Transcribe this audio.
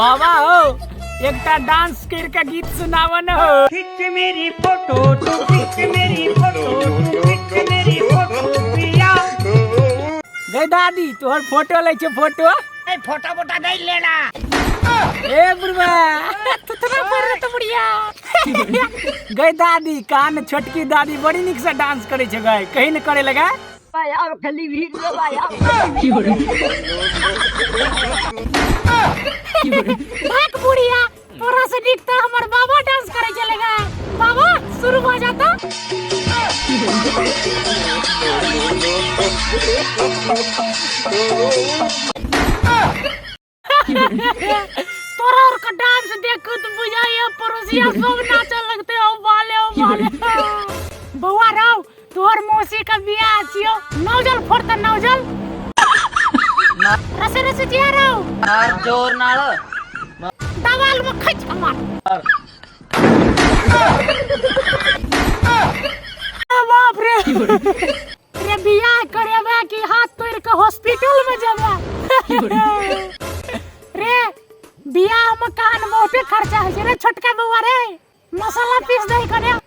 बाबा हो, एकटा डांस कर के गीत सुनाव न हो। खिंच मेरी फोटो तू, खिंच मेरी फोटो तू, खिंच मेरी फोटो पिया। गई दादी, तोहर फोटो लै छै फोटो। ए फोटो बोटा नहीं लेना। ए बुढ़वा, थुथना पर रे तो बुढ़िया। गई दादी, कान छोटकी दादी बड़ी निक से डांस करे छै गई, कहीं न करे लगा। भाई खाली भीड़ रे भाई। भाग बुढ़िया, तोरा से निक त हमर बाबा डांस करे चलेगा। बाबा शुरू हो जाता। तोरा और का डांस देख के तो बुझाइया पड़ोसिया सब नाचे लगते हो बाले हो बाले। बउआ राव, तोहर मौसी का बियाह छियो, नौजल फोड़ता नौजल। रसे रसे जिया राव। मार जोर नाल। दवाल में खच मार। बाप रे रे, बियाह करेबे कि हाथ तोड़ के हॉस्पिटल में जेबे रे? बियाह में कान बहुते खर्चा होइ छै रे। छोटका बउआ रे, मसाला पीस दे कने।